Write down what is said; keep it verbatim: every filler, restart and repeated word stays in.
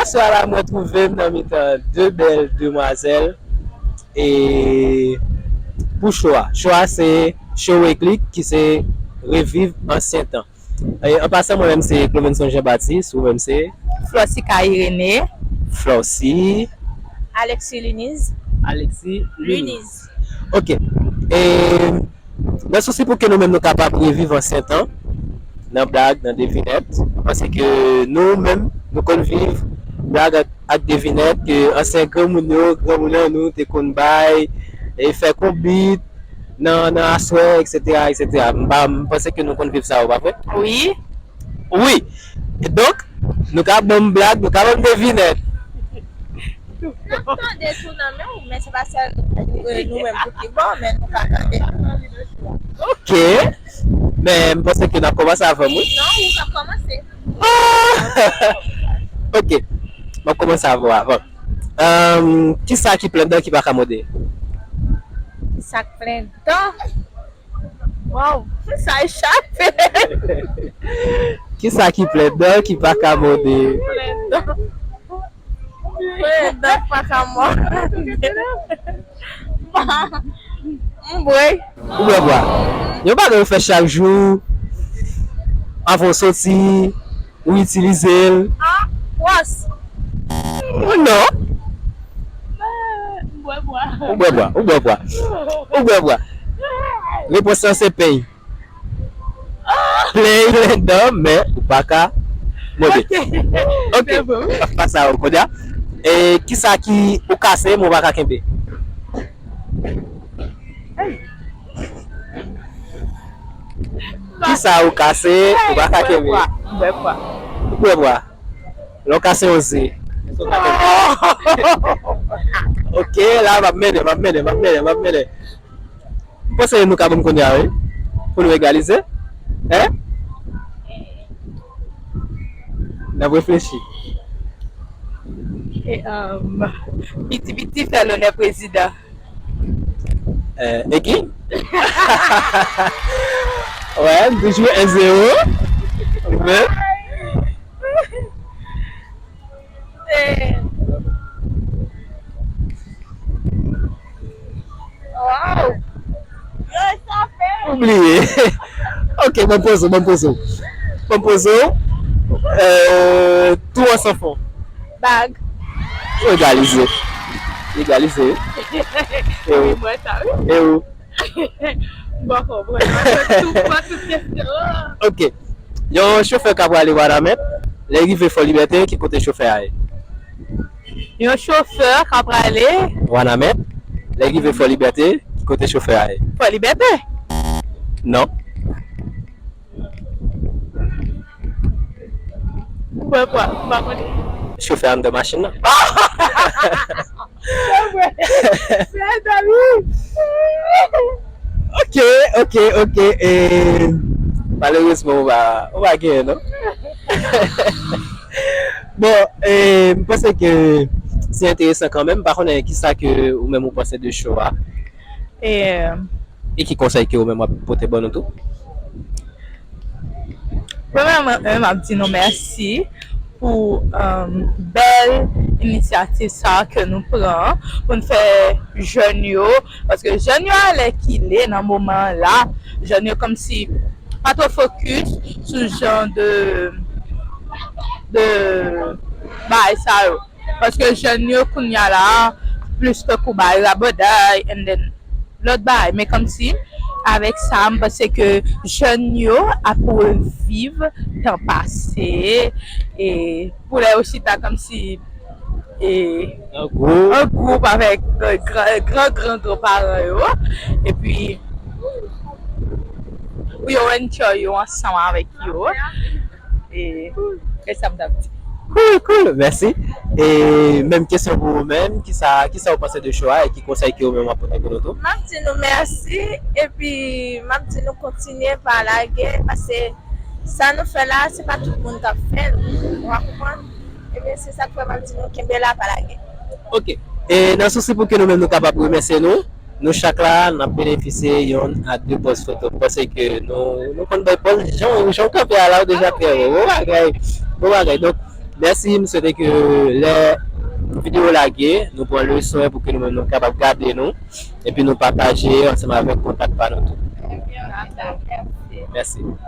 Swa la, mwen twouve m nan mitan de bèl demwazèl. E pou cho a, cho a se Show Eklik ki se reviv ansyen tan. E, an pasan, mwen menm se Clovenson Jean Baptiste, ou menm se Florcy Carrie René. Florcy. Alexis Luniz. Alexis Luniz. Ok. E nan sousi pou ke nou menm nou kapab reviv ansyen tan, nan blag, nan devinèt, paske nou menm, nou konn viv blag ak, ak devinèt ke ansyen granmoun yo, granmoun an nou te konn bay, e fè konbit, nan, nan aswè, et cetera, et cetera. M pa, m panse ke nou konn viv sa, ou pa vre? Wi. Wi. E donk, nou ka ban m blag, nou ka ban m devinèt. N ap tande tou nan men w, men se pa sèl nou, e, nou menm pou ki bò, men nou ka tande. Ok. Men m panse ke n ap kòmanse avan m, wi. Non, ou p ap kòmanse. Ah! Ok. M ap kòmanse avan w avan. Ahn, kisa ki plen dan ki pa ka mòde? Sa k plen dan? Waw, sa echape. Kisa ki plen dan ki pa ka mòde? Plen dan. Plen dan ki pa ka mòde. M bwè. Ou bwè bwa. Yon bagay ou fè chak jou, avan w soti, ou itilize l. Ah, wòs. Non. M bwè bwa. Ou bwè bwa, ou bwè bwa. Ou bwè bwa. Repons lan se peny. Plen dan, men ou pa ka mòde. Ok. Ok. Pase a ou kounye a. E kisa ki ou kase, men ou pa ka kenbe? Kisa ou kase, ou pa ka kenbe? M bwè bwa. Ou bwè bwa. Lè w kase yon ze. Ok, la, m ap mennen, m ap mennen, m ap mennen, m ap mennen. M panse nou ka ban m kounye a, wi. Pou nou egalize. Hein? N ap reflechi. E, um, piti piti fè lonè prezidan. Eh, e ki? Wè, m toujou en zéro. Men. Eh. Wow. Yo, sa fè. Ou bliye. Ok, ban m poze w, ban m poze w. Ban m poze w. Euh, tou an san fon. Bag. Egalize. Egalize. E ou? Wi, mwen sa, wi. E ou? M pa konprann. Mwen tout, mwen tout kesyon. Ok. Yon chofè k ap prale Wanament, lè l rive Fò Libète, ki kote chofè a ye? Yon chofè k ap prale Wanament, lè l rive Fò Libète, ki kote chofè a ye? Fò Libète? Non. Ou wè kwa? M pa konnen. Chofè anndan machin nan. Se vre. Se dami. Ok, ok, ok. E, malerezman, ou pa, ou pa genyen, non? Bon, e, m panse ke se enteresan kanmenm. M pa konnen kisa ke ou menm ou panse de show a. E, e ki konsèy ke ou menm w ap pote ban nou tou? Premyèman, m ap di nou mèsi pou, um, bèl inisyativ sa a ke nou pran pou n fè jèn yo, paske jèn yo alèkile nan moman an la, jèn yo kòmsi pa twò fokis sou jan de, de bagay sa yo. Paske jèn yo kounye a la, plis tankou bay raboday, and then lòt bagay. Men kòmsi, avèk sa, m panse ke jèn yo ap reviv tan pase, e pou lè yo chita kòmsi, e an gwoup, an gwoup avèk, e, gran, gran, gran, gran paran yo, epi pou yo enjoy yo ansanm avèk yo. E, e sa m t ap di. Cool, cool, mèsi. E menm kesyon pou ou menm, kisa, kisa ou panse de show a e ki konsèy ke ou menm w ap pote pou nou tou? M ap di nou mèsi, epi m ap di nou kontinye pa lage, paske sa nou fè la, se pa tout moun k ap fè l. Ou a konprann? Ebyen, se sa k fè m ap di nou kenbe la, pa lage. Ok. E nan sousi pou ke nou menm nou kapab remèsye nou, nou chak la, n ap benefisye yonn a de pòz foto. M panse ke nou, nou konn bay pòz, jan, jan w kanpe a la, ou deja trè bon. Bon bagay. Bon bagay. Donk, Mèsi, m swete ke lè videyo lage, nou pran leson pou ke nou menm nou kapab gade nou, epi nou pataje ansanm avèk kontak pa nou tou. Mèsi.